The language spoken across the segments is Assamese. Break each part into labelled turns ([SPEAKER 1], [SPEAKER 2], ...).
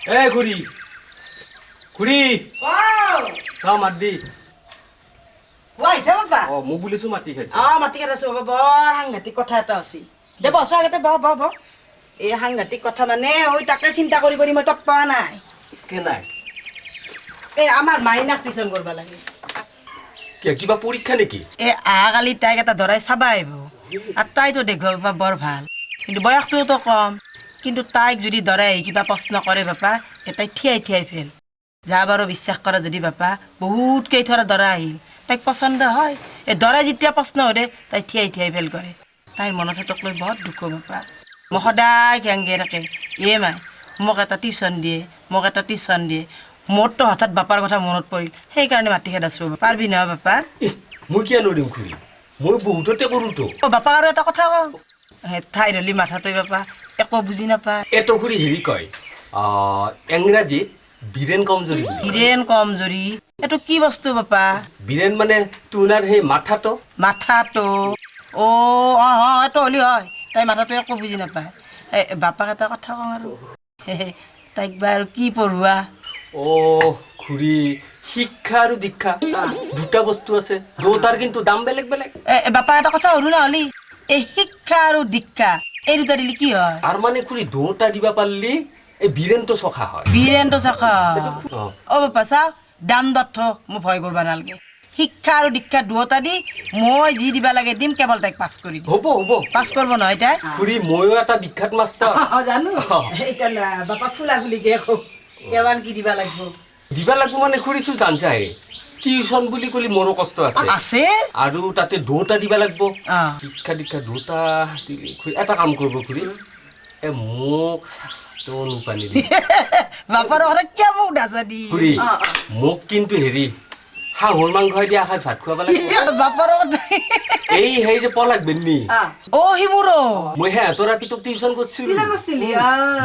[SPEAKER 1] এ খুৰী, খুৰী। অ, মাত দি।
[SPEAKER 2] আহিছে বাবা।
[SPEAKER 1] অ, মোক বুলিছো মাতি খাইছে।
[SPEAKER 2] অ, মাতি খাইছো বাবা। বৰ সাংঘাতিক কথা এটা আছে দে। বছ আগতে, বহ বহ বহ। এই সাংঘাতিক কথা মানে ঐ, তাকে চিন্তা কৰি কৰি মই তত পোৱা নাই।
[SPEAKER 1] কেনাই?
[SPEAKER 2] এই আমাৰ মাইনাক টিউচন কৰিব লাগে।
[SPEAKER 1] কিয়, কিবা পৰীক্ষা নেকি?
[SPEAKER 2] এই অহাকালি তাইক এটা ধৰাই চাবা আহিব। আৰু তাইতো দেখুৱাব বাপা বৰ ভাল, কিন্তু বয়সটোতো কম। কিন্তু তাইক যদি ধৰাই আহি কিবা প্ৰশ্ন কৰে বাপা, এই তাই থিয়াই থিয়াই ফেল। যা বাৰু বিশ্বাস কৰা যদি বাপা, বহুত কেইথৰা দৰা আহিল, তাইক পচন্দ হয়। এই দৰাই যেতিয়া প্ৰশ্ন সোধে, তাই থিয়াই থিয়াই ফেল কৰে। তাইৰ মনত সেইটোক লৈ বহুত দুখ বাপা। মোক সদায় ঘেংঘে থাকে, এ মাই মোক এটা টিউচন দিয়ে, মোক এটা টিউচন দিয়ে। মোৰতো হঠাৎ বাপাৰ কথা মনত পৰিল, সেইকাৰণে মাতি খেদাইছোঁ। পাৰবি নহয় বাপা?
[SPEAKER 1] মই কিয় নোৱাৰিম খুৰী, মই বহুততে কৰোঁতো।
[SPEAKER 2] অ বাপা, আৰু এটা কথা কওঁ, ঠাইৰ হ'লি মাথাটোৱে বাপা একো বুজি নাপায়।
[SPEAKER 1] এইটো খুৰী হেৰি কয়, ইংৰাজীত বীৰেণ কমজোৰি বুলি কয়।
[SPEAKER 2] বীৰেণ কমজোৰি, এইটো কি বস্তু বাপা?
[SPEAKER 1] বীৰেণ মানে তোনাৰ সেই মাথাটো।
[SPEAKER 2] মাথাটো? অ অ অ, এইটো হ'লি হয়, তাই মাথাটো একো বুজি নাপায়। এই বাপাক এটা কথা কওঁ আৰু, তাইক বা আৰু কি পঢ়োৱা?
[SPEAKER 1] অ খুৰী, শিক্ষা আৰু দীক্ষা দুটা বস্তু আছে, দুটাৰ কিন্তু দাম বেলেগ বেলেগ।
[SPEAKER 2] এ বাপা, এটা কথা সুধো নহ'লি, এই শিক্ষা আৰু দীক্ষা এই দুটা দিলে কি হয়?
[SPEAKER 1] আৰু মানে খুৰী, দুটা দিবা পাৰিলি এই বীৰেণটো চখা হয়।
[SPEAKER 2] বীৰেণটো চখা।
[SPEAKER 1] অ।
[SPEAKER 2] অ বাপা চাওঁ, দাম দত্ত মোক ভয় কৰিব নালাগে। শিক্ষা আৰু দীক্ষা দুয়োটা দি মই যি দিবা লাগে দিম, কেৱল তাইক পাছ কৰি দিম।
[SPEAKER 1] হ'ব হ'ব।
[SPEAKER 2] পাছ কৰিব নহয় তাই?
[SPEAKER 1] খুৰী, ময়ো এটা বিখ্যাত মাষ্টাৰ।
[SPEAKER 2] অ জানো। এতিয়া বাপা খোলা খুলিকে কওঁ, কিমান কি দিবা লাগিব?
[SPEAKER 1] দিবা লাগিব মানে খুৰীচো জানচাহে, টিউচন বুলি ক'লে মোৰো কষ্ট আছে।
[SPEAKER 2] আছে।
[SPEAKER 1] আৰু তাতে দুটা দিবা লাগিব।
[SPEAKER 2] অ।
[SPEAKER 1] শিক্ষা দীক্ষা দুটা দিলে খুৰী এটা কাম কৰিব খুৰী, এ মোক চাহটো পানী দি।
[SPEAKER 2] বাপাৰ কথা কিয় মোক নাজা দি?
[SPEAKER 1] খুৰী, মোক কিন্তু হেৰি হাঁহৰ মাংস দি এসাঁজ ভাত খুৱাব লাগিব।
[SPEAKER 2] বাপাৰ কথা।
[SPEAKER 1] এই সেই যে পলাক বেন্নি।
[SPEAKER 2] অ, সিমুৰো।
[SPEAKER 1] মই সিহঁতৰ ৰাতিটোক টিউচন কৰিছিলো।
[SPEAKER 2] টিউচন কৰিছিলি?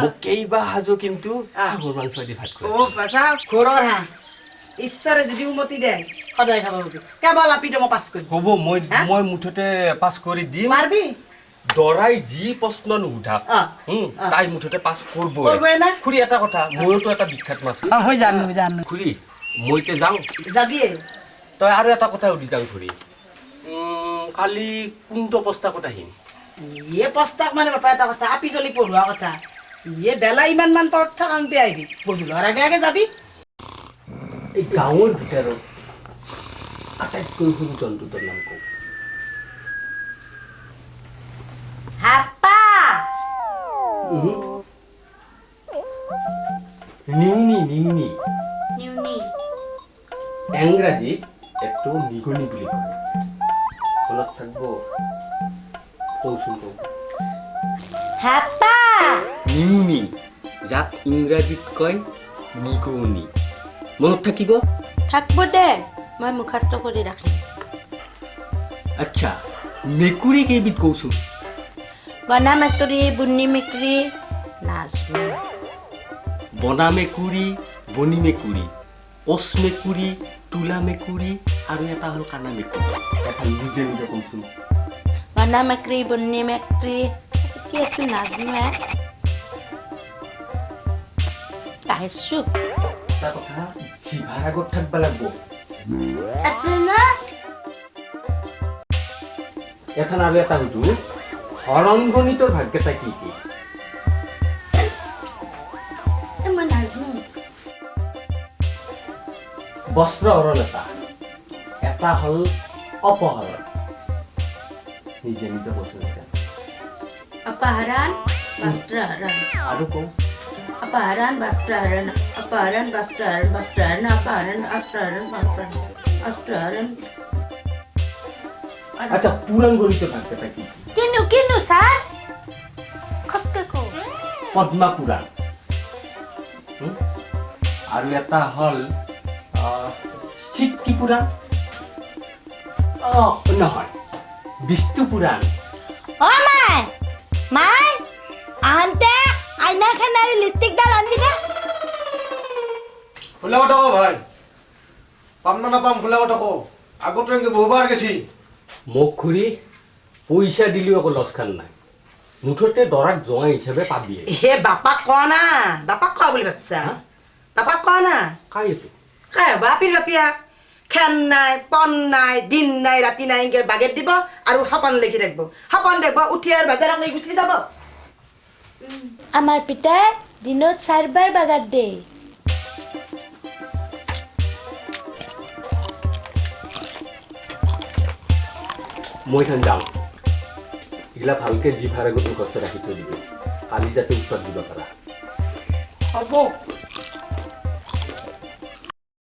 [SPEAKER 1] মোক কেইবা সাজো কিন্তু হাঁহৰ মাংস দি ভাত
[SPEAKER 2] অ
[SPEAKER 1] খুৱাইছিল।
[SPEAKER 2] বাচা, ঘৰৰ হাঁহ, ঈশ্বৰে যদি উমতি দে সদায় খাব পাবি। কেৱল আপিটো মই পাছ কৰিম।
[SPEAKER 1] হ'ব, মই
[SPEAKER 2] হা?
[SPEAKER 1] মই মুঠতে পাছ কৰি দিম।
[SPEAKER 2] পাৰবি?
[SPEAKER 1] দৰাই যি প্ৰশ্ন নুসুধাক,
[SPEAKER 2] অ।
[SPEAKER 1] তাই মুঠতে পাছ কৰিবই।
[SPEAKER 2] কৰিবই না?
[SPEAKER 1] খুৰী, এটা কথা, ময়োতো এটা বিখ্যাত মাছ।
[SPEAKER 2] অ, মই জানো জানো।
[SPEAKER 1] খুৰী, মই এতিয়া যাওঁ।
[SPEAKER 2] যাবিয়ে?
[SPEAKER 1] তই আৰু এটা কথা সুধি যাওঁ খুৰী, কালি কোনটো প্ৰস্তাৱত আহিম?
[SPEAKER 2] ইয়ে প্ৰস্তাৱ মানে বাপা এটা কথা, আপি চলি পঢ়োৱা কথা। ইয়ে বেলা ইমান মান পৰত থাকাংতে আহিবি, গধূলৰ আগে আগে যাবি।
[SPEAKER 1] এই গাঁৱৰ ভিতৰত আটাইতকৈ সৰু জন্তুটোৰ নাম কওঁ।
[SPEAKER 3] হাপা।
[SPEAKER 1] নিউনি, নিউনি।
[SPEAKER 3] নিউনি।
[SPEAKER 1] ইংৰাজীত এইটো নিগনি বুলি কয়। মনত থাকব, কওচোন কওঁ।
[SPEAKER 3] হাপা।
[SPEAKER 1] নিউনি, যাক ইংৰাজীত কয় নিগনি। মনত থাকিব?
[SPEAKER 3] থাকব দে, মই মুখাস্ত কৰি ৰাখিম।
[SPEAKER 1] আচ্ছা, মেকুৰী কেইবিধ কওচোন।
[SPEAKER 3] বনা মেকুৰী, বুন্নি মেকুৰী, নাজনো।
[SPEAKER 1] বনা মেকুৰী, বনি মেকুৰী, কোচ মেকুৰী, তোলা মেকুৰী আৰু এটা হ'ল কানা মেকুৰী। এখন নিজে নিজে কওচোন।
[SPEAKER 3] বনা মেকুৰী, বুন্নি মেকুৰী, কি আছিল নাজনো। হে, পাহৰিছো।
[SPEAKER 1] এটা কথা জিভাৰ আগত থাকবা লাগব।
[SPEAKER 3] আছে না?
[SPEAKER 1] এখন আৰু এটা সুধো, হৰণ গণিতৰ ভাগকেইটা কি কি?
[SPEAKER 3] এ, মই নাজনো।
[SPEAKER 1] বস্ত্ৰ হৰণ এটা, এটা হ'ল অপহৰণ। নিজে নিজে কৈছো এতিয়া।
[SPEAKER 3] অপহৰণ, বস্ত্ৰহৰণ।
[SPEAKER 1] আৰু কওঁ।
[SPEAKER 3] অপহৰণ, বস্ত্ৰহৰণ, অপহৰণ, বস্ত্ৰহৰণ, বস্ত্ৰহৰণ, অপহৰণ, অস্ত্ৰহৰণ, বস্ত্ৰহৰণ, অস্ত্ৰহৰণ।
[SPEAKER 1] আচ্ছা, পুৰাণ গণিতৰ ভাগকেইটা কি কি?
[SPEAKER 3] কিনো কিনো ছাৰ, খচকে কওঁ।
[SPEAKER 1] পদ্মা পুৰাণ। আৰু এটা হ'ল চিটকি পুৰাণ, অ নহয়, বিষ্ণু পুৰাণ।
[SPEAKER 3] অ মাই, মাই আহোঁতে আইনাখন আৰু লিপষ্টিকডাল আনবি দে।
[SPEAKER 4] খোলা কথা কওঁ ভাই, পাম না নাপাম খোলা কথা কওঁ। আগতো এনেকে বহুবাৰ গেছি।
[SPEAKER 1] মোক খুৰী পইচা দিলেও একো লছখান নাই। মুঠতে দৰাক জোঁৱাই হিচাপে পাবি।
[SPEAKER 2] হে বাপাক কোৱা না, বাপাক কোৱা বুলি ভাবছা? বাপাক কোৱা না।
[SPEAKER 1] কাই এইটো?
[SPEAKER 2] কাই হ'ব আপিৰ বাপিয়া। খেন নাই পন নাই, দিন নাই ৰাতি নাই, এনকে বাগেট দিব আৰু সপন লিখি থাকিব, সপন দেখিব, উঠি আৰু বাজাৰক লৈ গুচি যাব।
[SPEAKER 3] আমাৰ পিতাই দিনত চাৰিবাৰ বাগাৰ দেই।
[SPEAKER 1] মই এখান যাওঁ। এগিলা ভালকে জিভাৰ আগত মুখস্থ ৰাখি থৈ দিবি, কালি যাতে উত্তৰ দিব পাৰা।
[SPEAKER 2] হ'ব।